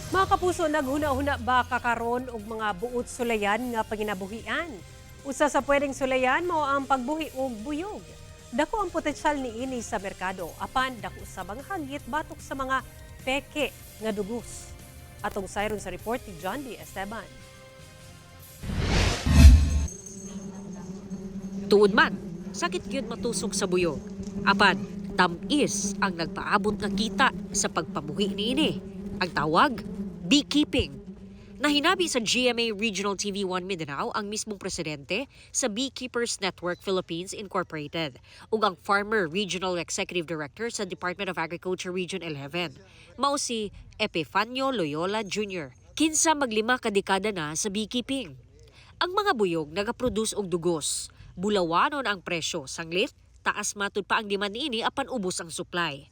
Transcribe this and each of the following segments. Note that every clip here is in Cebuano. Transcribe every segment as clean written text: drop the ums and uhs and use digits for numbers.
Mga kapuso, naghuna-huna ba ka karon og mga buot sulayan nga panginabuhian? Usa sa pwedeng sulayan mao ang pagbuhi og buyog. Dako ang potensyal niini sa merkado apan dako sa mga hagit batok sa mga peke nga dugos. Atong sayron sa report ni John D. Esteban. Tuod man, sakit gyud matusok sa buyog. Apan, tam-is ang nagpaabot nga kita sa pagpamuhi niini. Ang tawag, beekeeping. Nahinabi sa GMA Regional TV 1 Mindanao ang mismong presidente sa Beekeepers Network Philippines Incorporated ug ang Farmer Regional Executive Director sa Department of Agriculture Region 11. Mao si Epifanio Loyola Jr. Kinsa maglima ka dekada na sa beekeeping. Ang mga buyog nagaproduce og dugos. Bulawanon ang presyo, sanglit, taas matud pa ang demand niini apan ubos ang supply.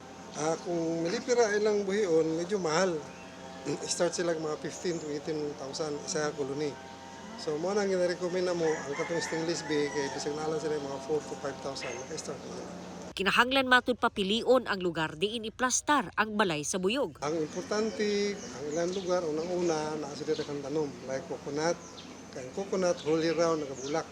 Kung mellifera ilang buhion, medyo mahal. Start sila mga 15 to 18,000 isa ka colony. So mo nang gina-recommend na mo ang katong stingless bee kay bisag naa lang sila mga 4 to 5,000 maka-start na sila. Kinahanglan matud papilion ang lugar diin iplastar ang balay sa buyog. Ang importante, ang ilang lugar, unang-una, naa sila kang tanom, like coconut. Kay ang coconut, whole year round, nagabulak.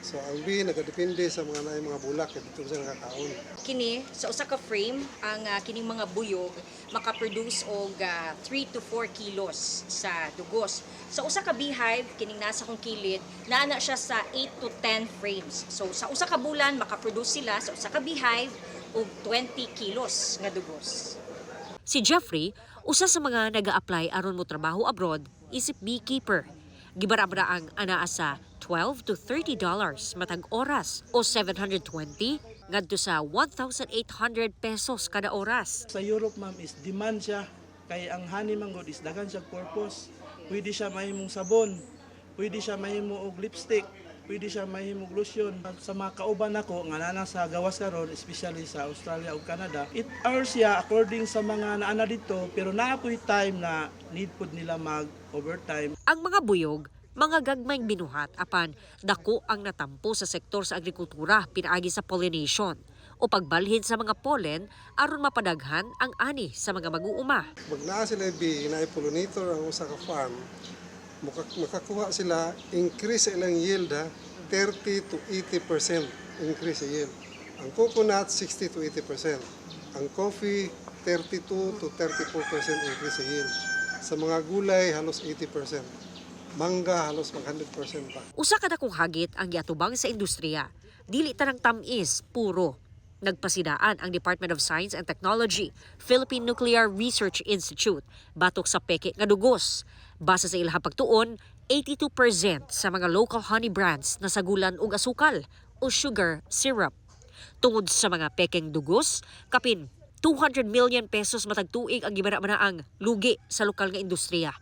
So ang bee, nagadepende sa mga naay mga bulak, kay dito sila nakakaon. Kini sa usa ka frame ang kining mga buyog makaproduce og 3 to 4 kilos sa dugos. Sa usa ka beehive kining nasa kong kilid, naa na siya sa 8 to 10 frames. So sa usa ka bulan makaproduce sila sa usa ka beehive og 20 kilos nga dugos. Si Jeffrey, usa sa mga nag-a-apply aron mo trabaho abroad, isip beekeeper. Gibarabara ang anaa sa $12 to $30 matag oras o 720 ngadto sa 1,800 pesos kada oras. Sa Europe, ma'am, is demand siya kay ang honey manggod is daghan siya purpose. Pwede siya mahimong sabon, pwede siya mahimo og lipstick, pwede siya mahimong lotion. Sa mga kauban nako nga naa sa gawas karon, especially sa Australia ug Canada, it hours siya according sa mga naana dito, pero naa po'y time na need pud nila mag overtime. Ang mga buyog, mga gagmayng binuhat apan dako ang natampo sa sektor sa agrikultura pinaagi sa pollination o pagbalhin sa mga pollen aron mapadaghan ang ani sa mga mag-uuma. Pag naa sila bee, naay pollinator ang usa ka farm, makakuha sila increase sa ilang yield ha, 30 to 80% increase sa yield. Ang coconut 60 to 80%. Ang coffee 32 to 34% increase sa yield. Sa mga gulay halos 80%. Mangga halos mag 100% pa. Usa ka dakong hagit ang giatubang sa industriya. Dili tanang tam-is, puro. Nagpasidaan ang Department of Science and Technology, Philippine Nuclear Research Institute, batok sa peke nga dugos. Base sa ilahang pagtuon, 82% sa mga local honey brands nasagulan og asukal o sugar syrup. Tungod sa mga pekeng dugos, kapin 200 million pesos matag tuig ang gibara ang lugi sa lokal nga industriya.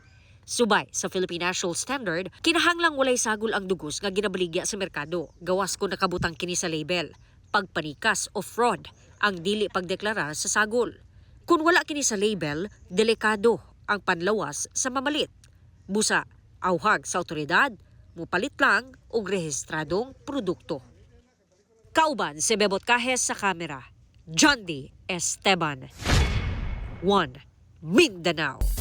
Subay sa Philippine National Standard, kinahanglang walay sagol ang dugos nga ginabaligya sa merkado, gawas kung nakabutang kini sa label. Pagpanikas o fraud ang dili pagdeklara sa sagol. Kung wala kini sa label, delikado ang panlawas sa mamalit. Busa, awhag sa otoridad, mupalit lang og rehistradong produkto. Kauban si Bebot Cajes sa kamera. John D. Esteban. 1. Mindanao.